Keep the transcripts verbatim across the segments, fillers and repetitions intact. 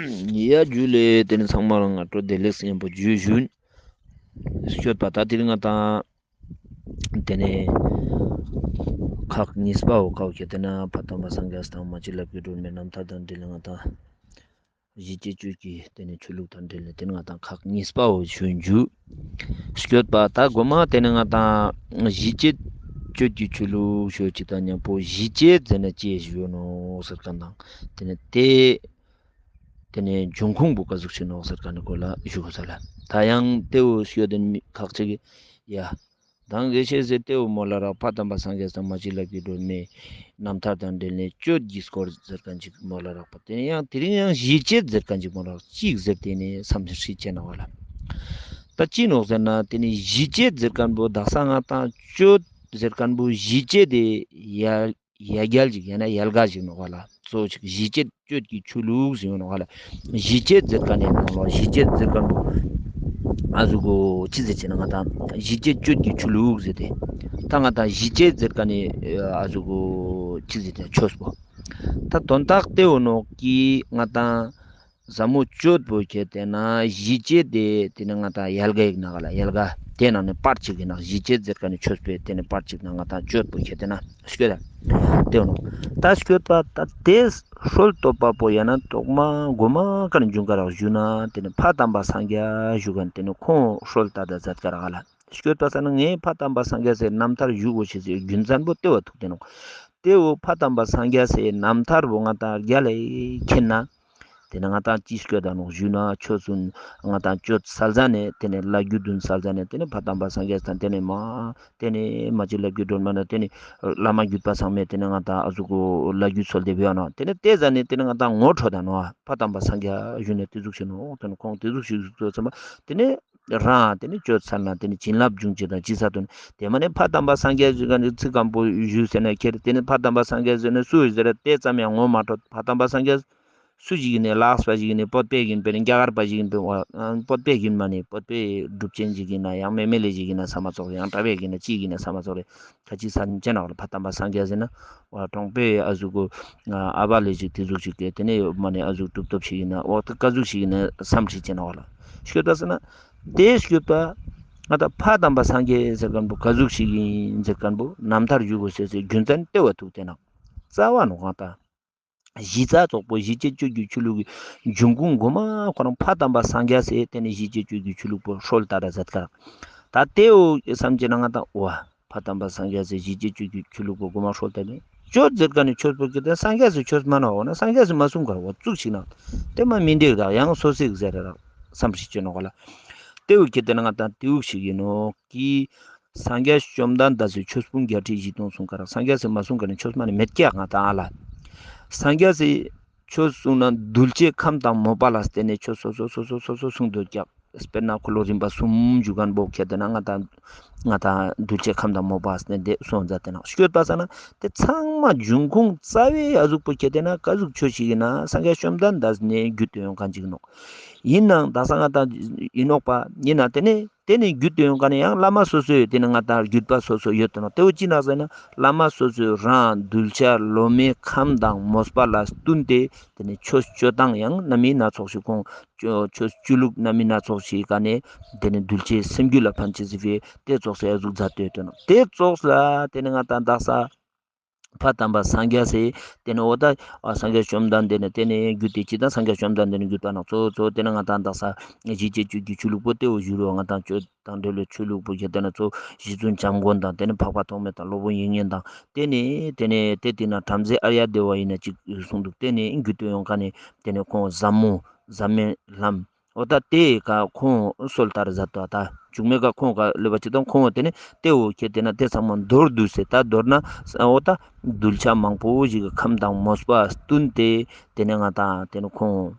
ཡ་ཇུ་ལེ། དེ་ནི་ཚང་མ་ལ་སྔ་དྲོ་བདེ་ལེགས་སྙན་པོ་ཇུ་ཞུ། སྐྱོད་པ་ད་དེ་རིང་ང་དང་དེ་ནི་ཁག་གཉིས་པའོ། ཁག་ཁྱེད་དེ་ན་ཕ་དམ་པ་སངས་རྒྱས་དང་མ་གཅིག་ལབ་ཀྱི་སྒྲོན་མེ་རྣམ་ཐར་དང་འབྲེལ་ལ་ང་དང་གཞིས་བྱེས་གཅོད་ཀྱི་དེ་ནི་ཆོས་ལུགས་དང་འབྲེལ་ནས་དེ་ནི་ང་དང་ཁག་གཉིས་པའོ་ཞུ་འཇུ། སྐྱོད་པ་ད་དགོ་མ་དེ་ནི་ང་དང་གཞིས་བྱེས་གཅོད་ཀྱི་ཆོས་ལུགས་ཞུ་ཅི་དང་མཉམ་པོ་གཞིས་བྱེས་ཟེར་ན་ཅི་ཞུ་ནོ་ཟེར་ག་དང་དེ་ནི་དེ། དེ་ནས་འབྱུང་ཁུངས་པོ་ག་ཟུག་ཞིག་ནོག་ཟེར་ག་ནི་གོ་ལ་ཞུ་གོ་ས་ལ། ད་ཡང་ཏེའུ་ཤོད་དེ་མི་ཁག་ཅིག་གི་ཡ། དང་དགེ་བཤེས་ཟེར་ཏེའུ་མོ་ལ་རག་ཕ་དམ་པ་སངས་རྒྱས་དང་མ་གཅིག་ལབ་ཀྱི་སྒྲོན་མེ་རྣམ་ཐར་དང་འབྲེལ་ནས་གཅོད་ཀྱི་སྐོར་ཟེར་ག་ཅིག་མོ་ལ་རག་པ་དེ་ནས་ཡང་དེ་རིང་ཡང་གཞིས་བྱེས་ཟེར་ག་ཅིག་མོ་ལ་རག་ཅིག་ཟེར་དེ་ནས་བསམ་ཤེས་བྱས་ན་བ་ལ། ད་ཅི་ནོག་ཟེར་ན་དེ་ནས་གཞིས་བྱེས་ཟེར་མཁན་པོ་དག་ས་ང་དང་གཅོད་ཟེར་མཁན་པོ་གཞིས་བྱེས་དེ་ཡ། ཡ་གྱལ་ཅིག་ཡང་ན་ཡལ་ག་ཅིག་ནོག་ག་ལ། གཙོ་བོ་ཅིག་གཞིས་བྱེས་གཅོད་ཀྱི་ཆོས་ལུགས་ཟེར་ཡོང་ནོག་ག་ལ། གཞིས་བྱེས་ཟེར་ག་ནས་ནང་ལོགས་གཞིས་བྱེས་ཟེར་ག་འདུག་ཨ་ཟུག་གོ་ཅི་ཟེར་ཅེ་ན་ང་དང་གཞིས་བྱེས་གཅོད་ཀྱི་ཆོས་ལུགས་ཟེར་ཏེ། ད་ང་དང་གཞིས་བྱེས་ཟེར་ག་ནས་ཨ་ཟུག་གོ་ཅི་ཟེར་ཏེ་ཆོས་པོ། ད་དོན་དག་ཏེའུ་ནོག་གི་ང་དང་ཟབ་མོ་གཅོད་པོ་ཁྱེད་དེ་ན་གཞིས་བྱེས་དེ་དེ་ནི་ང་དང་ཡལ་ག་ཡིག་ནང་ག་ལ་ཡལ་ག་དེ་ནང་ནས་པར་ཅིག་གི་ནང་གཞིས་བྱེས་ཟེར་ག་ནས་ཆོས་པོའི་དེ་ནི་པར་ཅིག་ནང་ང་དང་གཅོད་པོ་ཁྱེད་དེ་ན་སྐྱོད་དེ་ནོ། ད་སྐྱོད་པ་ད་དེ་སྲོལ་གཏོད་པ་པོ་ཡང་ན་ཐོག་མ་མགོ་མ་ཀ་ནས་འབྱུང་ག་རག་ཞུ་ན་དེ་ནི་ཕ་དམ་པ་སངས་རྒྱས་ཞུ་ག་ནས་དེ་ནི་ཁོང་སྲོལ་ད་ད་མཛད་ག་རག་ག་ལ། སྐྱོད་པ་ས་ན་ངས་ཕ་དམ་པ་སངས་རྒྱས་སའི་རྣམ་ཐར་ཞུ་དགོས་ཤེས་སའི་རྒྱུ་མཚན་པོ་ལྟེ་བ་ཐུག་དེ་ནོ། ལྟེ་བོ་ཕ་དམ་པ་སངས་རྒྱས་སའི་རྣམ་ཐར་བོ་ང་དང་རྒྱ་ལ་མཁྱེན་ན། དེ་ནས་ང་དང་ཅི་སྐྱོད་ད་ནོག་ཞུས་ན་ཆོས་སུན་ང་དང་གཅོད་སལ་ཟ་ནས་དེ་ནས་བླ་རྒྱུད་བདུན་སལ་ཟ་ནས་དེ་ནས་ཕ་དམ་པ་སངས་རྒྱས་དང་དེ་ནས་མ་དེ་ནས་མ་གཅིག་ལབ་ཀྱི་སྒྲོན་མ་ན་དེ་ནས་བླ་མ་བརྒྱུད་པ་ཚང་མས་དེ་ནས་ང་དང་ཨ་ཟུག་གོ་བླ་རྒྱུད་སོལ་དེ་བེའ་ནོ། དེ་ནས་དེ་ཟ་ནས་དེ་ནས་ང་དང་ངོ་འཕྲོད་ད་ནོ་ཕ་དམ་པ་སངས་རྒྱས་ཞུས་ནས་དེ་ཟུག་ཞིག་ནོ་དེ་ནས་ཁོང་དེ་ཟུག་ཞིག་ཟུག་ཚོ་ཚང་མ་དེ་ནས་རང་དེ་ནས་གཅོད་སལ་ན་དེ་ནས་བྱིན་རླབས་འབྱུང་ཅེས་དང་ཅི་ས་དོན་དེ་མ་ནས་ཕ་དམ་པ་སངས་རྒྱས་ཞུས་ག་ནས་ཚིག་སྐམ་པོ་ཞུས་ཟེར་ན་ཁྱེར་དེ་ནས་ཕ་དམ་པ་སངས་རྒྱས་ཟེར་ནས་སུ་ཡིས་ཟེར་དེ་ཙམ་ཡང་ངོ་མ་འཕྲོད། ཕ་དམ་པ་སངས་རྒྱས་སུ་ཞིག་ཡིན་ནས་ལགས་པ་ཞིག་ཡིན་ནས་བོད་པའི་ཡིན་པས་ནས་རྒྱ་གར་པ་ཞིག་ཡིན་པས་བོད་པའི་ཡིན་མ་ནས་བོད་པའི་སྒྲུབ་ཆེན་ཞིག་ཡིན་ན་ཡང་མེ་མེ་ལེ་ཞིག་ཡིན་ན་ས་མ་ཚོགས་ཡང་གྲྭ་པའི་ཡིན་ན་ཅི་ཡིན་ན་ས་མ་ཚོགས་རེད། ཁ་ཅིག་ས་ཅན་ནག་ལ་ཕ་དམ་པ་སངས་རྒྱས་ཟེར་ན་བ་གྲོང་པའི་ཨ་ཟུག་གོ་ཨ་བ་ལེ་ཞིག་དེ་ཟུག་ཞིག་གི་དེ་ནས་ཡོད་མ་ནས་ཨ་ཟུག་གྲུབ་ཐོབ་ཞིག་ཡིན་ན་འོ་ད་ཀ་ཟུག་ཞིག་ཡིན་ན་བསམ་ཤེས་ཅན་ནག་ལ་ཤོད་ད་ཟེར་ན་དེ་ཤོད་པ་ང་ད་ཕ་དམ་པ་སངས་རྒྱས་ཟེར་མཁན་པོ་ཀ་ཟུག་ཞིག་ཡིན་ཟེར་མཁན་པོ་རྣམ་ཐར་ཞུ་དགོས་ཟེར་ཟེར་རྒྱུ་མཚན་ལྟེ་བ་ཐུག་དེ་ནག་རྩ་བ་ནོ་གང་ལྟ། གཞི་རྩ་ཚོགས་པོ་གཞིས་བྱེས་གཅོད་ཀྱི་ཆོས་ལུགས་ཀྱི་འབྱུང་ཁུངས་མགོ་མ་ཁོ་རང་ཕ་དམ་པ་སངས་རྒྱས་སའི་དེ་ནས་གཞིས་བྱེས་གཅོད་ཀྱི་ཆོས་ལུགས་པོ་སྲོལ་ལྟར་མཛད་ཀར། ད་དེའོ་བསམ་གྱི་ན་ང་དང་འོ་ཕ་དམ་པ་སངས་རྒྱས་སའི་གཞིས་བྱེས་གཅོད་ཀྱི་ཆོས་ལུགས་པོ་མགོ་མ་སྲོལ་ལྟར་ནས་གཅོད་ཟེར་ག་ནས་ཆོས་པོ་ཀྱི་དེ་སངས་རྒྱས་སའི་ཆོས་མ་ན་འོ་ན་སངས་རྒྱས་སའི་མ་གསུང་གར་འོ་བཙུགས་ཤིག་ན་དེ་མ་མི་འགྲིག་རག་ཡང་སོ་སིག་ཟེར་རག་བསམ་ཤེས་ཅན་ནོ་ག་ལ། དེའོ་ཀྱི་དེ་ན་ང་དང་དེའུ་ཞིག་ཡིན་ནོ་ཀི། སངས་རྒྱས་བཅོམ་ལྡན་འདས་སུ་ཆོས་སྤོང་བརྒྱད་ཁྲི་བཞི་སྟོང་གསུངས་ཀ་ར་སངས་རྒྱས་སུ་མ་གསུངས་ཀ་ནས་ཆོས་སྨྲ་ནས་མེད་ཀྱག་ང་དང་ཨ་ལ། སངས་རྒྱས་སུ་ཆོས་གསུངས་ན་གདུལ་བྱའི་ཁམས་དང་མོས་པ་ལ་བརྟེན་ནས་ཆོས་སོ་སོ་སོ་སོ་སོ་སོ་གསུངས་འདུག་ཀྱག་དཔེར་ན་འཁོར་ལོ་རིམ་པ་གསུམ་འཇུག་གན་པོ་ཁྱེད་དེ་ན་ང་དང་ང་དང་གདུལ་བྱའི་ཁམས་དང་མོས་པ་ལ་བརྟེན་ཏེ་གསུངས་མཛད་དེ་ན་སྐྱོད་པ་ས་ན་དེ་ཚང་མ་འབྱུང་ཁུངས་རྩ་བའི་ཨ་ཟུག་པོ་ཁྱེད་དེ་ན་ཀ་ཟུག་ཆོས་ཤིག་ཡིན་ན་སངས་རྒྱས་བཅོམ་ལྡན་འདས་ནས་བརྒྱུད་དུ་ཡོང་གན་ཅིག་ནོག་ཡིན་ནའང་དག་ས་ང་དང་ཡིན་ནོག་པ་ཡིན་ན་དེ་ནས། དེ་ནས་བརྒྱུད་དུ་ཡོང་ག་ནས་ཡང་བླ་མ་སོ་སོའི་དེ་ནས་ང་དང་བརྒྱུད་པ་སོ་སོ་ཡོད་དུ་ནོ། དེ་བོ་ཅི་ན་ཟེར་ན་བླ་མ་སོ་སོའི་རང་གདུལ་བྱ་སློབ་མའི་ཁམས་དང་མོས་པ་ལ་བསྟུན་ཏེ་དེ་ནས་ཆོས་སྤྱོད་སྟངས་ཡང་སྣ་མིན་སྣ་ཚོགས་ཤིག་ཁོང་ཆོས་སྤྱོད་ལུགས་སྣ་མིན་སྣ་ཚོགས་ཤིག་ག་ནས་དེ་ནས་གདུལ་བྱའི་སེམས་རྒྱུད་ལ་ཕན་ཆེ་ཟེར་བའི་དེ་ཙོགས་སེ་ཨ་ཟུག་མཛད་དུ་ཡོད་དུ་ནོ། དེ་ཙོགས་ལ་དེ་ནས་ང་དང་དག་ས། ཕ་དམ་པ་སངས་རྒྱས་སེ། དེ་ནས་འོ་ད་སངས་རྒྱས་བཅོམ་ལྡན་འདས་ནས་དེ་ནས་རྒྱུད་དེ་ཅི་དང་སངས་རྒྱས་བཅོམ་ལྡན་འདས་ནས་བརྒྱུད་པ་ན་གཙོ་བོ་གཙོ་བོ་དེ་ནས་ང་དང་དག་ས་གཞིས་བྱེས་གཅོད་ཀྱི་ཆོས་ལུགས་པོ་དེ་འོ་བཞུགས་རོགས་ང་དང་གཅོད་དང་འབྲེལ་བའི་ཆོས་ལུགས་པོ་ཞེས་དེ་ནས་གཙོ་བོ་རྗེ་བཙུན་བྱམས་མགོན་དང་དེ་ནས་འཕགས་པ་ཐོགས་མེད་དང་སློབ་དཔོན་དབྱིག་གཉེན་དང་དེ་ནས་དེ་དེ་ན་བྲམ་ཟེ་ཨརྱ་དེ་བ་ཡིན་ན་ཅིག་གསུངས་འདུག་དེ་ནས་རྒྱུད་དུ་ཡོང་ཁ་ནས་དེ་ནས་ཁོང་ཟབ་མོ་ཟབ་མོའི་ལམ། འོ་ད་དེ་ཀ་ཁོང་སྲོལ་ལྟར་མཛད་དོ་ད། མཇུག་མའི་ཀ་ཁོང་ཀ་ལེ་བ་ཅི་དང་ཁོང་དེ་ནས་དེ་འོ་ཁྱེད་དེ་ན་དེ་ཚང་མ་མདོར་བསྡུས་སེ་ད་མདོར་ན་འོ་ད་གདུལ་བྱ་མང་པོ་ཞིག་གི་ཁམས་དང་མོས་པ་བསྟུན་ཏེ་དེ་ནས་ང་དང་དེ་ནས་ཁོང་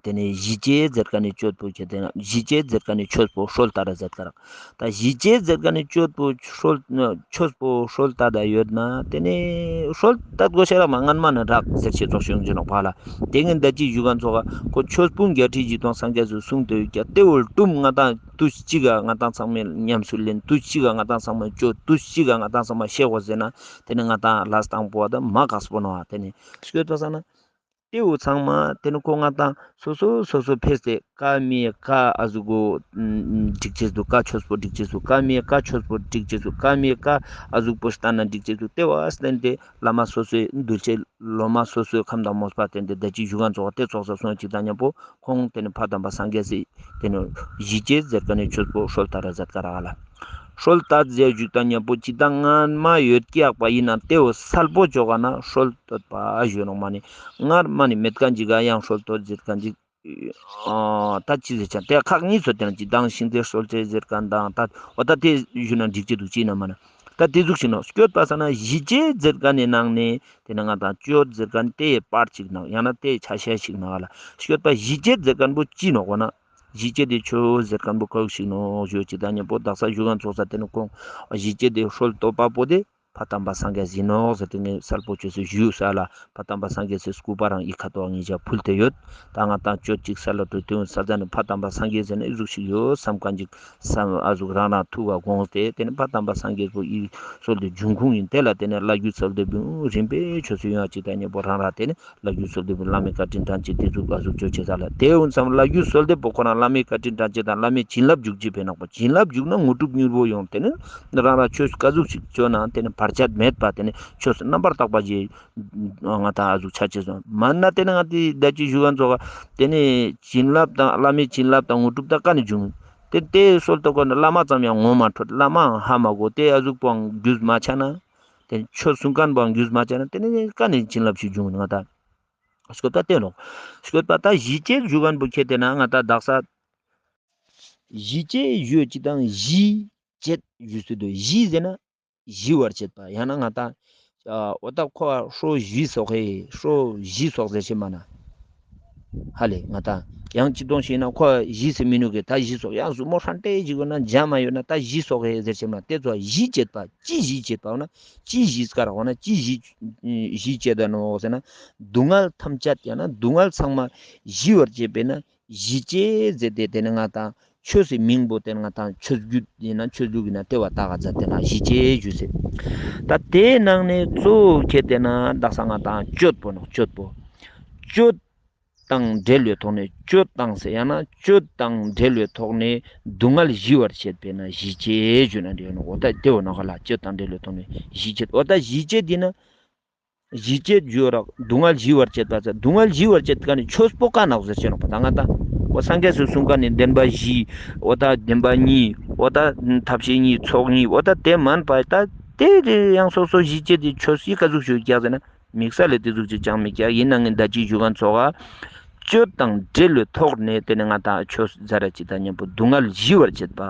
དེ་ནས་གཞིས་བྱེས་ཟེར་ཀ་ནས་གཅོད་པོ་ཁྱེད་དེ་ན་གཞིས་བྱེས་ཟེར་ཀ་ནས་གཅོད་པོ་སྲོལ་ལྟར་མཛད་ཀ་རག་ད་གཞིས་བྱེས་ཟེར་ག་ནས་གཅོད་པོ་སྲོལ་ཆོས་པོ་སྲོལ་ལྟ་ད་ཡོད་ན་དེ་ནས་སྲོལ་ལྟ་དགོས་ཤེས་རག་མ་སྔན་མ་ནས་རག་ཟེར་ཆེ་ཚོགས་ཤིག་ཡོང་གི་ནོག་པ་ལ། དེ་ངས་ད་ཅི་ཞུ་ག་ཚོགས་ཀ་ཁོ་ཆོས་སྤོང་བརྒྱད་ཁྲི་བཞི་སྟོང་སངས་རྒྱས་སུ་གསུངས་ཏེ་ཡོད་ཀྱང་དེ་འོལ་གཏུམ་ང་དང་དུས་གཅིག་ག་ང་དང་ཚང་མས་ཉམས་སུ་ལེན་དུས་གཅིག་ག་ང་དང་ཚང་མས་གཅོད་དུས་གཅིག་ག་ང་དང་ཚང་མས་ཤེས་དགོས་ཟེར་ན་དེ་ནས་ང་དང་ལ་སྟངས་པོ་བ་ད་མ་དཀགས་པོ་ནོ་བ་དེ་ནས་ཤོད་པ་ས་ན། ཏེའུ་ཚང་མ་དེ་ནི་ཁོ་ང་དང་སོ་སོ་སོ་སོ་ཕེས་ཏེ་ཀ་མི་ཀ་ཨ་ཟུག་གོ་སྒྲིག་ཅེས་སུ་ཀ་ཆོས་པོ་སྒྲིག་ཅེས་སུ་ཀ་མི་ཀ་ཆོས་པོ་སྒྲིག་ཅེས་སུ་ཀ་མི་ཀ་ཨ་ཟུག་པོ་སྟན་ན་སྒྲིག་ཅེས་སུ་ཏེ་བ་སྟན་ཏེ་བླ་མ་སོ་སོའི་འདུལ་བྱེད་སློབ་མ་སོ་སོའི་ཁམས་དང་མོས་པ་བསྟན་ཏེ་ད་ཅི་ཞུ་གང་ཚོགས་ཏེ་ཚོགས་ས་སོང་ཅིག་དང་མཉམ་པོ་ཁོང་དེ་ནི་ཕ་དམ་པ་སངས་རྒྱས་སི་དེ་ནི་གཞི་བྱེས་ཟེར་ཀ་ནི་ཆོས་པོ་སྲོལ་ལྟར་ར་ཟད་ཀ་ར་ག་ལ། སྲོལ་ལྟར་ཟེར་བཞུགས་དང་མཉམ་པོ་ཅི་ལྟར་སྔར་མ་ཡོད་ཀྱག་པ་ཡིན་ན་ཏེའོ་སལ་པོ་ཅོ་ག་ན་སྲོལ་གཏོད་པ་ཞུ་ནོག་མ་ནི། སྔར་མ་ནི་མེད་མཁན་ཅིག་ག་ཡང་སྲོལ་གཏོད་ཟེར་མཁན་ཅིག་ཨ་ད་ཅི་ཟེར་ཆ་ཏེ་ཁག་གཉིས་སུ་དེ་ན་ཅི་དང་ཤིང་རྟའི་སྲོལ་འབྱེད་ཟེར་མཁན་དང་ད་འོ་ད་དེ་ཞུ་ན་འགྲིག་ཅི་འདུག་ཅི་ན་མ་ན་ད་དེ་ཟུག་ཞིག་ནོག་སྐྱོད་པ་ས་ན་གཞི་བྱེས་ཟེར་མཁན་ནི་ནང་ནས་དེ་ན་ང་དང་སྐྱོད་ཟེར་མཁན་དེ་ཡི་པར་ཅིག་ནང་ཡང་ན་དེ་ཡི་ཆ་ཤས་ཤིག་ནང་ལ་སྐྱོད་པ་གཞི་བྱེས་ཟེར་མཁན་པོ་ཅི་ནོག་གོ་ན། གཞི་བྱེས་དེ་ཆོས་ཟེར་མཁན་པོ་ག་ཞིག་ནོག་ཞུ་ཅི་ད་མཉམ་པོ་དག་ས་ཞུ་གང་ཚོགས་ས་དེ་ནི་ཁོང་གཞི་བྱེས་དེ་སྲོལ་གཏོད་པ་པོ་དེ་ཕ་དམ་པ་སངས་རྒྱས་ཡིན་ནོག་ཟེར་དེ་ངས་སལ་པོ་ཆོས་སུ་ཞུ་ས་ལ་ཕ་དམ་པ་སངས་རྒྱས་སི་སྐུ་པར་རང་ཡི་ཁ་ཏོག་ངེད་ཅག་ཕུལ་ཏེ་ཡོད། ད་ང་དང་སྐྱོད་ཅིག་ས་ལ་འགྲོ་དུས་ས་ད་ནི་ཕ་དམ་པ་སངས་རྒྱས་ཟེར་ན་ཨི་ཟུག་ཞིག་ཡོད་བསམ་མཁན་ཅིག་བསམ་ཨ་ཟུག་རང་རང་ཐུག་པ་དགོངས་ཏེ་དེ་ནི་ཕ་དམ་པ་སངས་རྒྱས་པོ་ཨི་སྲོལ་དེ་འབྱུང་ཁུངས་ཡིན་དེ་ལ་དེ་ནི་བླ་བརྒྱུད་སྲོལ་དེ་བུ་རིམ་པས་ཆོས་སུ་ཡོང་ཅིག་ད་མཉམ་པོ་རང་རང་དེ་ནི། བླ་བརྒྱུད་སྲོལ་འདེབས་པའི་བླ་མའི་བཀའ་དྲིན་དྲན་ཅིག་དེ་ཚོ་བཀའ་ཟུར་སྐྱོར་བྱེད་ས་ལ་དེ་ཡོང་ཙམ་བླ་བརྒྱུད་སྲོལ་འདེབས་པོ་ཁོ་རང་བླ་མའི་བཀའ་དྲིན་དྲན་ཅིག་དང་བླ་མའི་བྱིན་རླབས་འཇུག་ཅིག་བེ་ནག་པ་བྱིན་རླབས་འཇུག་ན་དངོས་གྲུབ་མྱུར་པོ་ཡོང་དེ་ནི་རང་རང་ཆོས་བཀའ་ཟུར་ཞིག་བཅོ་ན་དེ་ནི་བར་ཆད་མེད་པ་དེ་ནི་ཆོས་རྣམ་པར་དག་པ་ཞིག་ང་དང་ཨ་ཟུག་ཆ་ཆེ་སོང་མ་ན་དེ་ནི་ང་དེ་ད་ཅི་ཞུ་ག་ཚོ་ག་དེ་ནི་བྱིན་རླབས་དང་བླ་མའི་བྱིན་རླབས་དང་དངོས་གྲུབ་དང་ཀ་ནི་འབྱུང་དེ་དེ་སྲོལ་ཏོ་ཀ་ནི་བླ་མ་ཙམ་ཡང་ངོ་མ་འཕྲོད་བླ་མའང་ཧ་མ་གོ་དེ་ཨ་ཟུག་པོའང་རྒྱུས་མ་ཆ་ན། དེ་ཆོས་གསུང་མཁན་པོའང་རྒྱུས་མ་ཆ་ན་དེ་ནི་ཀ་ནས་བྱིན་རླབས་ཤིག་འབྱུང་ང་ད། སྐྱོད་པ་བསྟན་ནོ། སྐྱོད་པ་ད་གཞི་བྱེས་ཞུ་མཁན་པོ་ཁྱེད་དེ་ན་ང་ད་དག་ས། གཞི་བྱེས་ཞུ་ཅི་དང་གཞི་བྱེད་ཞུ་སྲིད་དོ་གཞི་ཟེར་ན་ཞི་བར་བྱེད་པ་ཡང་ན་ང་ད། འོ་ད་ཁོ་ཧྲོ་ཞི་སོག་ཧེ་ཧྲོ་ཞི་སོག་ཟེར་ཤེས་མ་ན། ཧ་ལས་ང་ད། ཡང་ཅི་གཏོང་ཤེས་ན་ཁོ་ཞི་སེ་མི་ནུ་གེ་ད་ཞི་སོག་ཡང་ཟུ་མོ་ཧྲན་ཏེ་ཞི་གོ་ན་འཇམ་མ་ཡོད་ན་ད་ཞི་སོག་ཧེ་ཟེར་ཤེས་མ་དེ་ཚོ་ཞི་བྱེད་པ་ཅི་ཞི་བྱེད་པ་འོ་ན། ཅི་ཞི་སྐར་འོ་ན་ཅི་ཞི་ཞི་བྱེད་ད་ནོ་ཟེར་ན། སྡུག་བསྔལ་ཐམས་ཅད་ཡང་ན་སྡུག་བསྔལ་ཚང་མ་ཞི་བར་བྱེད་པས་ན་ཞི་བྱེད་ཟེར་ཏེ་དེ་ནི་ང་དང་ཆོས་སི་མིང་པོ་དེ་ང་དང་ཆོས་བརྒྱུད་ཡིན་ན་ཆོས་ལུགས་ཡིན་ན་དེ་བ་ད་ག་ཛ་དེ་ན་ཞི་བྱེད་ཞུ་ཟེར། ད་དེའི་ནང་ནས་གཙོ་བོ་ཁྱེད་དེ་ན་དག་ས་ང་དང་སྤྱོད་པོ་ནོ་སྤྱོད་པོ། སྤྱོད་དང་འབྲེལ་བའི་ཐོག་ནས་སྤྱོད་དང་ཟེར་ཡང་ན་སྤྱོད་དང་འབྲེལ་བའི་ཐོག་ནས་སྡུག་བསྔལ་ཞི་བར་བྱེད་པས་ན་ཞི་བྱེད་ཞུ་ན་འདྲེ་ནོ་འོ་ད་དེ་བ་ནོ་ག་ལ་སྤྱོད་དང་འབྲེལ་བའི་ཐོག་ནས་ཞི་བྱེད་འོ་ད་ཞི་བྱེད་དེ་ན། ཞི་བྱེད་ཞུ་རག་སྡུག་བསྔལ་ཞི་བར་བྱེད་པ་ཟེར་སྡུག་བསྔལ་ཞི་བར་བྱེད་ཀ་ནི་ཆོས་པོ་ཀ་ནག་ཟེར་ཆེ་ནོག་པ་ད་ང་ད། འོ་སངས་རྒྱས་སུ་གསུང་ཀ་ནི་བདེན་པ་བཞི། འོ་ད་བདེན་པ་གཉིས། འོ་ད་ཐབས་ཤེས་གཉིས་ཚོགས་གཉིས་འོ་ད་དེ་མན་པ་ད་དེ་རེ་ཡང་སོ་སོ་ཞི་བྱེད་དེ་ཆོས་སི་ཀ་ཟུག་ཞུ་རྒྱག་ཟེར་ན་དམིགས་བསལ་ལས་དེ་ཟུག་ཅིག་ཅང་མི་རྒྱག་ཡིན་ན་ངས་ད་ཅི་ཞུ་ག་ཚོགས་ག་སྤྱོད་དང་འབྲེལ་བའི་ཐོག་ནས་དེ་ནི་ང་དང་ཆོས་ཟ་ར་ཅི་དང་མཉམ་པོ་སྡུག་བསྔལ་ཞི་བར་བྱེད་པ་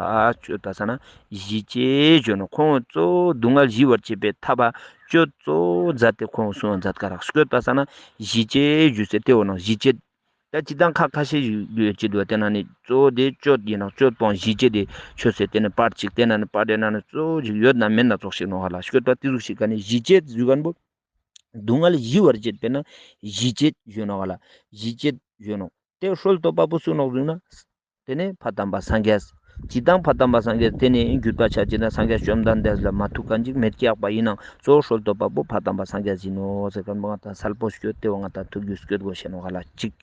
སྤྱོད་པ་ས་ན། ཞི་བྱེད་ཞུ་ནོ་ཁོང་གཙོ་བོ་སྡུག་བསྔལ་ཞི་བར་བྱེད་པའི་ཐབས་སྤྱོད་གཙོ་བོ་མཛད་དེ་ཁོང་གསུང་བ་མཛད་ཀ་རག་སྐྱོད་པ་ས་ན་ཞི་བྱེད་ཞུ་ཟེར་ཏེ་འོ་ནང་ཞི་བྱེད། ད་ཅི་དང་ཁ་ཁ་ཤས་ཞིག་ཡོད་ཅི་འདུག་དེ་ན་ནི་གཙོ་བོ་དེ་སྤྱོད་ཡིན་ནོ་སྤྱོད་པོའང་ཞི་བྱེད་དེ་ཆོས་ཟེར་དེ་ནི་པར་ཅིག་དེ་ན་ནི་པར་དེ་ན་ནི་གཙོ་བོ་ཞིག་ཡོད་ན་མེད་ན་ཙོགས་ཤིག་ནོ་ཧ་ལ་སྐྱོད་པ་དེ་ཟུག་ཞིག་ག་ནི་ཞི་བྱེད་ཞུ་མཁན་པོ། སྡུག་བསྔལ་ཞི་བར་བྱེད་པས་ན་ཞི་བྱེད་ཞུ་ནོ་ཧ་ལ་ཞི་བྱེད་ཞུ་ནོ། དེ་སྲོལ་གཏོད་པ་པོ་སུ་ནོག་ཟུག་ན། དེ་ནས་ཕ་དམ་པ་སངས་རྒྱས། ཇི་ལྟར་ཕ་དམ་པ་སངས་རྒྱས་དེ་ནས་བརྒྱུད་པ་ཆ་ཅི་ན་སངས་རྒྱས་བཅོམ་ལྡན་འདས་ལ་མ་ཐུག་ག་འཇིག་མེད་ཀྱག་པ་ཡིན་ནང་གཙོ་བོ་སྲོལ་གཏོད་པ་པོ་ཕ་དམ་པ་སངས་རྒྱས་ཡིན་ནོ་ཟེར་མཁན་པོ་ང་དང་སལ་པོ་སྐྱོད་དེ་བ་ང་དང་ཐུགས་རྒྱུད་སྐྱོད་དགོས་ཤེས་ནོ་ག་ལ་གཅིག་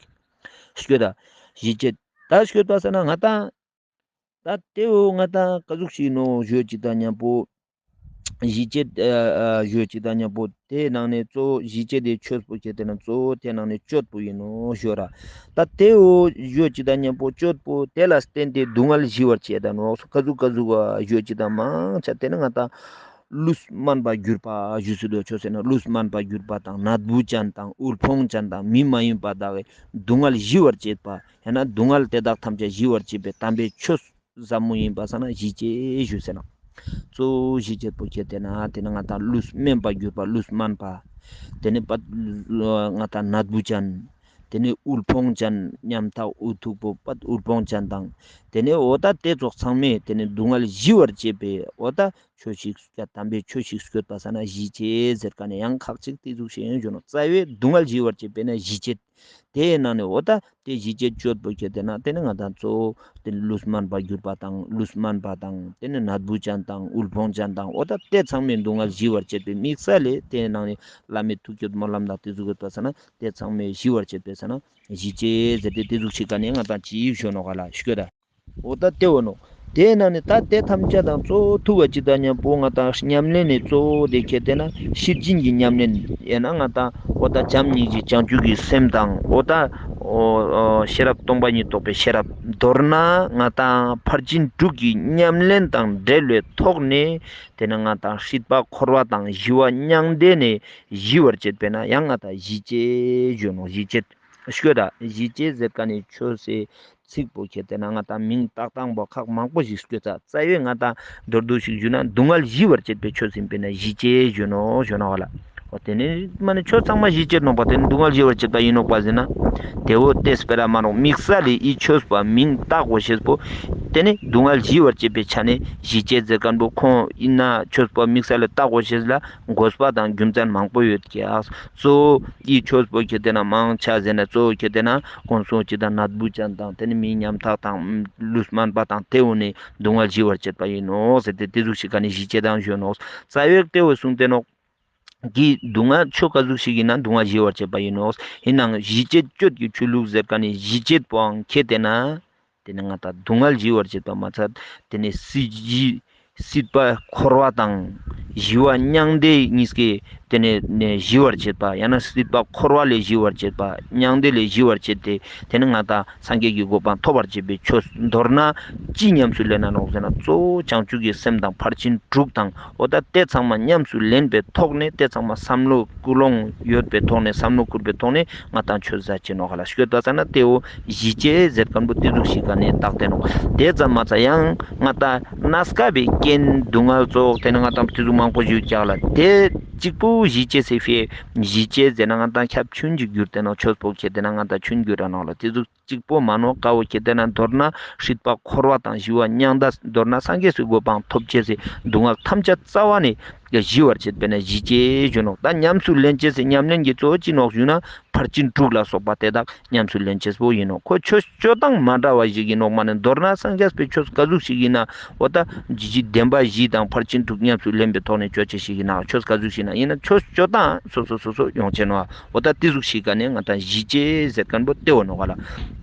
སྐྱོད་ད། ཞི་བྱེད་ད་སྐྱོད་པ་ཟེར་ན་ང་དང་ད་དེ་བོ་ང་དང་ག་ཟུག་ཞིག་ནོ་ཞོད་ཅི་ད་མཉམ་པོ། ཞི་བྱེད་ཨ་ཨ་ཞུ་ཅིག་དང་མཉམ་པོ་དེའི་ནང་ནས་གཙོ་བོ་ཞི་བྱེད་དེ་ཆོས་པོ་ཁྱེད་དེ་ན་གཙོ་བོ་དེའི་ནང་ནས་སྤྱོད་པོ་ཡིན་ནོ་ཞུ་ར། ད་དེའོ་ཞུ་ཅིག་དང་མཉམ་པོ་སྤྱོད་པོ་དེ་ལ་བརྟེན་ཏེ་སྡུག་བསྔལ་ཞི་བར་བྱེད་ད་ནོ་སོ་ཀ་ཟུག་ཀ་ཟུག་ག་ཞུ་ཅིག་དང་མང་ཆ་དེ་ནི་ང་ད་ལུས་སྨན་པ་གྱུར་པ་ཞུ་སྲིད་དོ་ཆོས་ཟེར་ན་ལུས་སྨན་པ་གྱུར་པ་དང་ནད་བུ་ཅན་དང་དབུལ་ཕོངས་ཅན་དང་མི་མ་ཡིན་པ་དག་གི་སྡུག་བསྔལ་ཞི་བར་བྱེད་པ་ཡང་ན་སྡུག་བསྔལ་དེ་དག་ཐམས་ཅད་ཞི་བར་བྱེད་པའི་དམ་པའི་ཆོས། ཟབ་མོ་ཡིན་པ་ས་ན་ཞི་བྱེད་ཞུ་ཟེར་ན། གཙོ་བོ་ཞི་བྱེད་པོ་ཁྱེད་དེ་ན་དེ་ནི་ང་དང་ལུས་སྨན་པ་གྱུར་པ་ལུས་སྨན་པ། དེ་ནི་པ་ང་དང་ནད་བུ་ཅན། དེ་ནི་དབུལ་ཕོངས་ཅན་ཉམ་ཐག་འུ་ཐུག་པོ་པ་དབུལ་ཕོངས་ཅན་དང་། དེ་ནི་འོ་ད་དེ་ཚོགས་ཚང་མས་དེ་ནི་སྡུག་བསྔལ་ཞི་བར་བྱེད་པའི་འོ་ད་ ཆོས་ཤིག་སྐྱ་དམ་པའི་ཆོས་ཤིག་སྐྱོད་པ་ས་ན་གཞིས་བྱེས་ཟེར་ག་ནས་ཡང་ཁག་ཅིག་དེ་ཟུག་ཤེས་ཡོན་བྱོན་ནོ། རྩ་བའི་སྡུག་བསྔལ་ཞི་བར་བྱེད་པས་ན་གཞིས་བྱེས། དེའི་ནང་ནས་འོ་ད་དེ་གཞིས་བྱེས་སྤྱོད་པོ་ཁྱེར་ཏེ་ན་དེ་ནི་ང་དང་གཙོ་བོ་དེ་ནི་ལུས་སྨན་པ་གྱུར་པ་དང་ལུས་སྨན་པ་དང་དེ་ནི་ནད་བུ་ཅན་དང་དབུལ་ཕོངས་ཅན་དང་འོ་ད་དེ་ཚང་མའི་སྡུག་བསྔལ་ཞི་བར་བྱེད་པའི་དམིགས་བསལ་ལས་དེའི་ནང་ནས་བླ་མའི་ཐུགས་བསྐྱེད་སྨོན་ལམ་དང་དེ་ཟུག་ཡོད་པ་ས་ན་དེ་ཚང་མའི་ཞི་བར་བྱེད་པའི་ས་ན་གཞིས་བྱེས་ཟེར་ཏེ་དེ་ཟུག་ཞིག་ག་ནས་ང་དང་ཅིའི་ཞོ་ནོ་ག་ལ་ཤོད་ད། འོ་ད་དེ་འོ་ནོ། དེའི་ནང་ནས་ད་དེ་ཐམས་ཅད་དང་གཙོ་བོ་ཐུག་པ་ཅིག་དང་མཉམ་པོ་ང་དང་ཉམས་ལེན་ནི་གཙོ་བོ་དེ་ཁྱེར་ཏེ་ན་ཤེར་ཕྱིན་གྱི་ཉམས་ལེན་ཡིན་ན་ང་དང་འོ་ད་བྱམས་སྙིང་རྗེ་བྱང་ཆུབ་ཀྱི་སེམས་དང་འོ་ད་འོ་ཤེས་རབ་སྟོང་པ་ཉིད་རྟོགས་པའི་ཤེས་རབ། མདོར་ན་ང་དང་ཕར་ཕྱིན་དྲུག་གི་ཉམས་ལེན་དང་འབྲེལ་བའི་ཐོག་ནས་དེ་ནི་ང་དང་སྲིད་པ་འཁོར་བ་དང་ཞི་བ་མྱང་འདས་ནས་ཞི་བར་བྱེད་པས་ན་ཡང་ང་དང་གཞིས་བྱེས་ཞོ་ནོ་གཞིས་བྱེས། ཤོད་ད་གཞིས་བྱེས་ཟེར་ག་ནས་ཆོས་སེ་ཚིག་པོ་ཁྱེར་ཏེ་ན་ང་དང་མིང་བཏགས་སྟངས་པོ་ཁག་མང་པོ་ཞིག་སྐྱོད་ཚ་རྩ་བའི་ང་དང་མདོར་བསྡུས་ཤིག་ཞུས་ན་སྡུག་བསྔལ་ཞི་བར་བྱེད་པའི་ཆོས་ཟིན་པས་ན་གཞིས་བྱེས་ཞུ་ནོ་ཞུ་ནོ་བ་ལ། འོ་དེ་ནི་མ་ནི་ཆོས་ཚང་མ་གཞིས་བྱེས་ནོག་པ་དེ་ནི་སྡུག་བསྔལ་ཞི་བར་བྱེད་པ་ཡིན་ནོག་པ་ཟེར་ན། དེ་འོ་དེ་སྤེ་ར་མ་ནོག་དམིགས་བསལ་ལས་ཨི་ཆོས་པ་མིང་བཏགས་གོ་ཤེས་པོ། དེ་ནི་སྡུག་བསྔལ་ཞི་བར་བྱེད་པའི་ཆ་ནས་གཞིས་བྱེས་ཟེར་མཁན་པོ་ཁོང་ཡིན་ན་ཆོས་པ་དམིགས་བསལ་ལས་བཏགས་གོ་ཤེས་ལ་དགོས་པ་དང་རྒྱུ་མཚན་མང་པོ་ཡོད་ཀྱི་ཨ། གཙོ་བོ། ཡི་ཆོས་པོ་ཁྱེར་ཏེ་ན་མང་ཆ་ཟེར་ན་གཙོ་བོ་ཁྱེར་ཏེ་ན་ཀུན་སློང་ཅི་དང་ནད་བུ་ཅན་དང་དེ་ནི་མི་ཉམ་ཐག་དང་ལུས་སྨན་པ་དང་དེ་འོ་ནི་སྡུག་བསྔལ་ཞི་བར་བྱེད་པ་ཡིན་ནོ་ཟེར་ཏེ་དེ་ཟུག་ཞིག་ག་ནི་གཞིས་བྱེས་དང་ཞུ་ནོ། རྩ་བའི་དེ་འོ་གསུངས་ཏེ་ནོ། གི་སྡུག་བསྔལ་ཆོས་ག་ཟུག་ཞིག་ཡིན་ན་སྡུག་བསྔལ་ཞི་བར་བྱེད་པ་ཡིན་ནོ། ཡིན་ནའང་གཞིས་བྱེས་སྤྱོད་ཀྱི་ཆོས་ལུགས་ཟེར་ག་ནི་གཞིས་བྱེས་པོའང་ཁྱེར་ཏེ་ན། དེ་ནི་ང་དང་སྡུག་བསྔལ་ཞི་བར་བྱེད་པ་མ་ཚད་དེ་ནི་སྲིད་ཞི། སྲིད་པ་འཁོར་བ་དང་ཞི་བ་མྱང་འདས་གཉིས་ཀྱི་དེ་ནི་ནི་ཞི་བར་བྱེད་པ་ཡང་ན་སྲིད་པ་འཁོར་བ་ལས་ཞི་བར་བྱེད་པ་མྱང་འདས་ལས་ཞི་བར་བྱེད་དེ་དེ་ནི་ང་དང་སངས་རྒྱས་ཀྱི་གོ་འཕང་ཐོབ་པར་བྱེད་པའི་ཆོས་མདོར་ན་ཅི་ཉམས་སུ་ལེན་ན་ནོག་ཟེར་ན་གཙོ་བོ་བྱང་ཆུབ་ཀྱི་སེམས་དང་ཕར་ཕྱིན་དྲུག་དང་འོ་ད་དེ་ཚང་མ་ཉམས་སུ་ལེན་པའི་ཐོག་ནས་དེ་ཚང་མ་བསམ་བློ་ཀུན་སློང་ཡོད་པའི་ཐོག་ནས་བསམ་བློ་བསྐུར་པའི་ཐོག་ནས་ང་དང་ཆོས་ཟ་ཆེ་ནོག་ལ་ཤོད་པ་ཙ་ན་དེའོ་གཞིས་བྱེས་ཟེར་མཁན་པོ་དེ་ཟུག་ཞིག་ག་ནས་བཏགས་ཏེ་ནོག་དེ་ཙམ་མ་ཚད་ཡང་ང་དང་གནས་སྐབས་པའི་རྐྱེན་སྡུག་བསྔལ་ཙོགས་དེ་ནི་ང་དང་དེ་ཟུག་མང་པོ་ཞིག་ཀྱག་ལ་དེ་གཅིག་པུ་གཞིས་བྱེས་ཟེར་ཕེ་གཞིས་བྱེས་ཟེར་ན་ང་དང་ཁྱབ་ཆུན་གྱི་གྱུར་ཏེ་ནོག་ཆོས་པོ་ཁྱེར་ཏེ་ན་ང་དང་ཆུན་གྱུར་ར་ནོག་ལ་དེ་ཟུག་གཅིག་པོ་མ་ནོག་ཀ་བོ་ཁྱེར་ཏེ་ན་མདོར་ན་སྲིད་པ་འཁོར་བ་དང་ཞི་བ་མྱང་འདས་མདོར་ན་སངས་རྒྱས་སུ་གོ་འཕང་ཐོབ་ཅེས་སི་སྡུག་བསྔལ་ཐམས་ཅད་རྩ་བ་ནས་ཞི་བར་བྱེད་པས་ན་གཞིས་བྱེས་ཞུ་ནོག་ད་ཉམས་སུ་ལེན་ཅེས་སི་ཉམས་ལེན་གྱི་གཙོ་བོ་ཅི་ནོག་ཞུ་ན་ཕར་ཕྱིན་དྲུག་ལ་སོགས་པ་དེ་དག་ཉམས་སུ་ལེན་ཅེས་པོ་ཡིན་ནོག་ཁོ་ཆོས་སྤྱོད་སྟངས་མ་འདྲ་བ་ཞིག་ཡིན་ནོག་མ་ནི་མདོར་ན་སངས་རྒྱས་པའི་ཆོས་ག་ཟུག་ཞིག་ཡིན་ན་འོ་ད་ཇི་ཇི་བདེན་པ་བཞི་དང་ཕར་ཕྱིན་དྲུག་ཉམས་སུ་ལེན་པའི་ཐོག་ནས་སྤྱོད་ཅེས་ཞིག་ཡིན་ན་ཆོས་ག་ཟུག་ཞིག་ཡིན་ན་ཡིན་ན་ཆོས་སྤྱོད་སྟངས་སོ་སོ་སོ་སོ་ཡོང་ཅེས་ནོག་འོ་ད་དེ་ཟུག་ཞིག་ག་ནས་ང་དང་གཞིས་བྱེས་ཟེར་མཁན་པོ་དེ་འོ་ནོག་ག་ལ།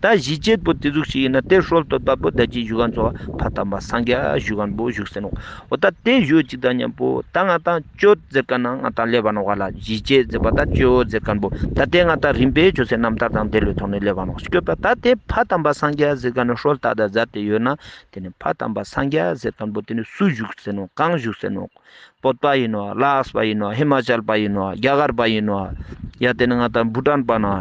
ད་གཞིས་བྱེས་པོ་དེ་ཟུག་ཞིག་ཡིན་ན་དེ་སྲོལ་གཏོད་པ་པོ་ད་ཅི་ཞུ་མཁན་ཚོ་ཕ་དམ་པ་སངས་རྒྱས་ཞུ་མཁན་པོ་བཞུགས་ཟེར་ནོག་འོ་ད་དེ་ཞུ་ཅིག་དང་མཉམ་པོ་ད་ང་དང་སྤྱོད་ཟེར་མཁན་ན་ང་དང་སླེབས་པ་ནོག་ག་ལ། གཞིས་བྱེས་ཟེར་བ་ད་སྤྱོད་ཟེར་མཁན་པོ་ད་དེ་ང་དང་རིམ་པས་ཆོས་སེ་རྣམ་ཐར་དང་དེ་ལོས་ཐོག་ནས་སླེབས་པ་ནོག་སྤྱོད་པ་ད་དེ་ཕ་དམ་པ་སངས་རྒྱས་ཟེར་མཁན་ན་སྲོལ་ད་ད་མཛད་དེ་ཡོད་ན་དེ་ནི་ཕ་དམ་པ་སངས་རྒྱས་ཟེར་མཁན་པོ་དེ་ནི་སུ་བཞུགས་ཟེར་ནོག་གང་བཞུགས་ཟེར་ནོག་བོད་པ་ཡིན་ནོ། ལ་དྭགས་པ་ཡིན་ནོ། ཧི་མ་ཅལ་པ་ཡིན་ནོ། རྒྱ་གར་པ་ཡིན་ནོ། ཡ་དེ་ནི་ང་དང་བྷུ་ཊན་པ་ནོ།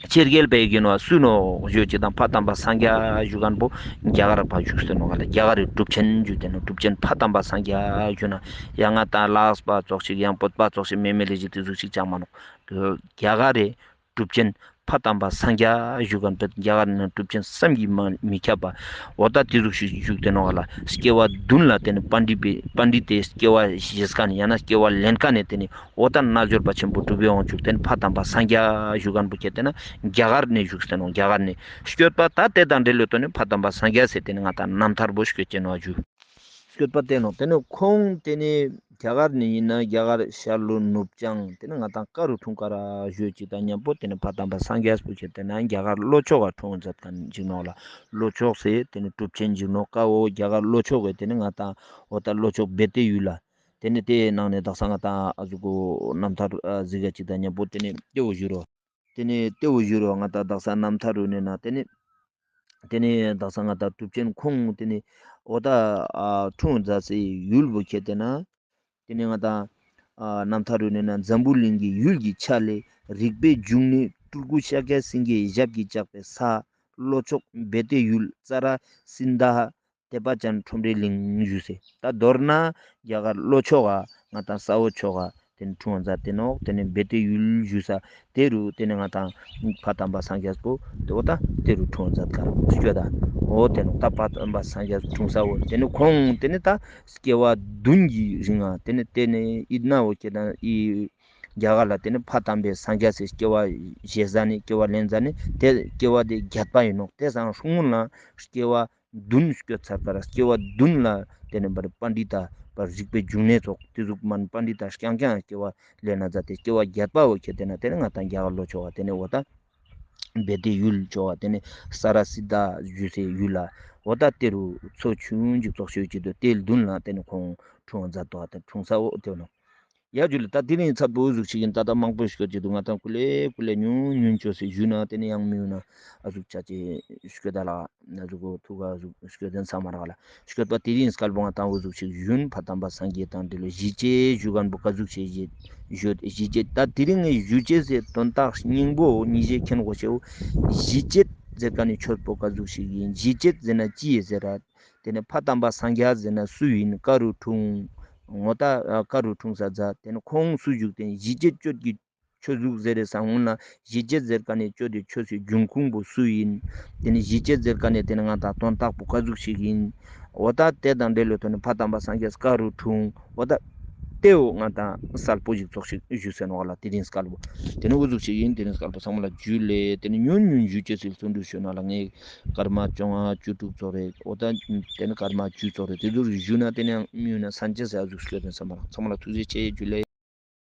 ཕྱི་རྒྱལ་པ་ཡིན་ནོ། སུ་ནོ་ཞུ་ཅིག་དང་ཕ་དམ་པ་སངས་རྒྱས་ཞུ་མཁན་པོ་རྒྱ་གར་པ་བཞུགས་ཟེར་ནོ། ང་ལ་རྒྱ་གར་རི་གྲུབ་ཆེན་ཞུ་དེ་ནི་གྲུབ་ཆེན་ཕ་དམ་པ་སངས་རྒྱས་ཞུ་ན་ཡང་ང་དང་ལ་དྭགས་པ་ཙོགས་ཤིག་ཡང་བོད་པ་ཙོགས་ཤིག་མེ་མེ་ལེ་ཞིག་དེ་ཟུག་ཞིག་ཅང་མ་ནོ། རྒྱ་གར་རི་གྲུབ་ཆེན་ཕ་དམ་པ་སངས་རྒྱས་བཞུགས་མཁན་པོ་རྒྱ་གར་ནང་གྲུབ་ཆེན་བསམ་གྱིས་མ་མི་ཁྱབ་པ་འོ་ད་དེ་ཟུག་ཞིག་བཞུགས་ཏེ་ནོ་ག་ལ། སྐྱེ་བ་བདུན་ལ་དེ་ནི་པཎྜི་པའི་པཎྜི་ཏའི་སྐྱེ་བ་བཞེས་མཁན་ཡང་ན་སྐྱེ་བ་ལེན་མཁན་ནི་དེ་ནི་འོ་ད་རྣལ་འབྱོར་པ་ཆེན་པོ་གྲུབ་པའི་དབང་ཕྱུག་དེ་ནི་ཕ་དམ་པ་སངས་རྒྱས་བཞུགས་མཁན་པོ་ཁྱེད་དེ་ན་རྒྱ་གར་ནས་བཞུགས་ཏེ་ནོ། རྒྱ་གར་ནས་སྐྱོད་པ་ད་དེ་དང་འབྲེལ་ལོ་དོ་ནི་ཕ་དམ་པ་སངས་རྒྱས་ཟེར་དེ་ནི་ང་དང་རྣམ་ཐར་པོ་སྐྱོད་ཀྱི་ནོ་བཞུགས། སྐྱོད་པ་དེ་ནོ། དེ་ནི་ཁོང་དེ་ནི་རྒྱ་གར་ནས་ཡིན་ན་རྒྱ་གར་ཤར་ལྷོ་ནུབ་བྱང་དེ་ནི་ང་དང་ཀ་རུ་འཁྲུངས་ཀ་ར་ཞུ་ཅིག་དང་མཉམ་པོ་དེ་ནི་ཕ་དམ་པ་སངས་རྒྱས་པོ་ཁྱེད་དེ་ན་རྒྱ་གར་ལྷོ་ཕྱོགས་ཀ་འཁྲུངས་མཛད་མཁན་ཅིག་ནོ་ལ། ལྷོ་ཕྱོགས་སེ་དེ་ནི་གྲུབ་ཆེན་ཅིག་ནོ། ཀ་འོ་རྒྱ་གར་ལྷོ་ཕྱོགས་ཀ་དེ་ནི་ང་དང་འོ་ད་ལྷོ་ཕྱོགས་བེ་ཏའི་ཡུལ་ལ། དེ་ནི་དེའི་ནང་ནས་དག་ས་ང་དང་ཨ་ཟུ་གོ་རྣམ་ཐར་ཨ་ཟི་ག་ཅིག་དང་མཉམ་པོ་དེ་ནི་ཏེའུ་ཞུ་རོ། དེ་ནི་ཏེའུ་ཞུ་རོ་ང་དང་དག་ས་རྣམ་ཐར་རུ་ནས་ན་དེ་ནི། དེ་ནས་དག་ས་ང་དང་གྲུབ་ཆེན་ཁོང་དེ་ནས་འོ་ད་ཨ་འཁྲུངས་མཛད་སའི་ཡུལ་བོ་ཁྱེད་དེ་ན། དེ་ནས་ང་དང་ཨ་རྣམ་ཐར་རུ་ནས་ན་འཛམ་བུ་གླིང་གི་ཡུལ་གྱི་ཆ་ལས་རིག་པའི་འབྱུང་གནས་སྤྲུལ་སྐུ་ཤཱཀྱ་སེང་གེའི་ཞབས་ཀྱིས་བཅགས་པའི་ས་ལྷོ་ཕྱོགས་བེ་ཏའི་ཡུལ་ཙཱ་ར་སིནྡྷ་དེ་པ་ཅན་ཁྲོམ་རའི་གླིང་ཞུ་སེ། ད་མདོར་ན་རྒྱ་གར་ལྷོ་ཕྱོགས་ཨ་ང་དང་ས་འོག་ཕྱོགས་ཨ་དེ་ནི་འཁྲུངས་མཛད་དེ་ནོག་དེ་ནི་བེ་ཏའི་ཡུལ་ཞུ་ས་དེ་རུ་དེ་ནི་ང་དང་ཕ་དམ་པ་སངས་རྒྱས་པོ་དེ་འོ་ད་དེ་རུ་འཁྲུངས་མཛད་ག་རུ་སྐྱོད་ད། འོ་དེ་ནོ་ད་ཕ་དམ་པ་སངས་རྒྱས་འཁྲུངས་ས་འོ་དེ་ནི་ཁོང་དེ་ནི་ད་སྐྱེ་བ་བདུན་གྱི་རིང་ང་དེ་ནི་དེ་ནི་ཨི་ན་འོ་ཁྱེད་དང་ཨི་རྒྱ་གར་ལ་དེ་ནི་ཕ་དམ་པའི་སངས་རྒྱས་སི་སྐྱེ་བ་བཞེས་ས་ནི་སྐྱེ་བ་ལེན་ས་ནི་དེ་སྐྱེ་བ་དེ་བརྒྱད་པ་ཡིན་ནོ། དེ་སང་སྔོན་ལ་སྐྱེ་བ་བདུན་སྐྱོད་ཚར་ཀ་ར་སྐྱེ་བ་བདུན་ལ་དེ་ནི་པར་པཎྜི་ཏ་པར་རིག་པའི་འབྱུང་གནས་ཚོགས་དེ་ཟུག་མན་པཎྜི་ཏ་རྐྱང་རྐྱང་སྐྱེ་བ་ལེན་ན་མཛད་དེ་སྐྱེ་བ་བརྒྱད་པ་འོ་ཁྱེད་དེ་ན་དེ་ནི་ང་དང་རྒྱ་གར་ལོ་ཆོག་བ་དེ་ནི་འོ་ད། བེ་ཏའི་ཡུལ་ཆོག་བ་དེ་ནི་ས་ར་སི་ཏ་ཞུ་སའི་ཡུལ་ལ་འོ་ད་དེ་རུ་མཚོ་ཆུང་འཇིག་ཚོགས་ཤོད་ཀྱི་འདུག་དེ་བདུན་ལ་དེ་ནི་ཁོང་འཁྲུངས་མཛད་དོ་དེ་འཁྲུངས་ས་འོ་དེ་ནོ། ཡ་ཇུ་ལེ་ད་དེ་རིང་ཚ་པོ་འུ་ཟུག་ཅིག་ཡིན་ད་ད་མང་པོ་ཤོད་ཀྱི་འདུག་ང་དང་ཀུ་ལེ་ཀུ་ལེ་ཉུང་ཉུང་ཅོ་སེ་ཞུ་ན་དེ་ནི་ཡང་མི་ཡུ་ན་ཨ་ཟུག་ཆ་ཅེ་ཤོད་ད་ལ་ན་ཟུག་གོ་ཐུག་ག་ཟུག་ཤོད་དེ་ཚང་མ་རག་ལ། སྐྱོད་པ་དེ་རིང་སྐལ་བོ་ང་དང་འུ་ཟུག་ཅིག་ཞུན་ཕ་དམ་པ་སངས་རྒྱས་དང་འབྲེལ་བའི་ཞི་བྱེད་ཞུ་མཁན་པོ་ག་ཟུག་ཞིག་ཞུ་ཞི་བྱེད་ད་དེ་རིང་ངས་ཞུ་བྱེད་ཟེར་དོན་དག་སྙིང་པོ་ཉིད་ཞེས་མཁྱེན་དགོས་ཤེའོ། ཞི་བྱེད་ཟེར་ག་ནི་ཆོས་པོ་ག་ཟུག་ཞིག་ཡིན། ཞི་བྱེད་ཟེར་ན་ཅི་ཡིན་ཟེར་ར། དེ་ནས་ཕ་དམ་པ་སངས་རྒྱས་ཟེར་ན་སུ་ཡིན། ག་རུ་འཁྲུངས། ངོ་ད་ག་རུ་འཁྲུངས་ས་ཛ་དེ་ནས་ཁོང་སུ་བཞུགས་དེ་ཞི་བྱེད་གཅོད་ཀྱི་ཆོས་ཟུག་ཟེར་རེ་ས་སྔོན་ན་ཞི་བྱེད་ཟེར་ག་ནས་གཅོད་དེ་ཆོས་སུ་འབྱུང་ཁུངས་པོ་སུ་ཡིན། དེ་ནི་ཞི་བྱེད་ཟེར་ག་ནས་དེ་ནི་ང་དང་དོན་དག་པོ་ག་ཟུག་ཞིག་ཡིན། འོ་ད་དེ་དང་འབྲེལ་ལོ་དོ་ནི་ཕ་དམ་པ་སངས་རྒྱས་ག་རུ་འཁྲུངས། འོ་ད་དེའོ་ང་དང་གསལ་པོ་ཞིག་ཚོགས་ཤིག་ཞུ་སེ་ནོག་ལ་དེ་རིང་སྐལ་པོ། དེ་ནི་འུ་ཟུག་ཞིག་ཡིན་དེ་རིང་སྐལ་པོ་ཚང་མ་ལ་རྒྱུས་ལས་དེ་ནི་ཉུང་ཉུང་རྒྱུས་ཅེས་སིལ་ཚོན་འདུ་ཞུ་ན་ལ་ངས་སྐར་མ་བཅོ་ལྔ་བཅུ་དྲུག་ཚོགས་རེད། འོ་ད་དེ་ནི་སྐར་མ་བཅུ་ཚོགས་རེད། དེ་ཚོ་རིག་ཞུ་ན་དེ་ནི་ཡང་མི་ཡུ་ན་སན་ཅེ་སེ་ཨ་ཟུག་ཞིག་ལ་དེ་ཚང་མ་ལ་ཚང་མ་ལ་ཐུགས་རྗེ་ཆེ་རྒྱུས་ལས།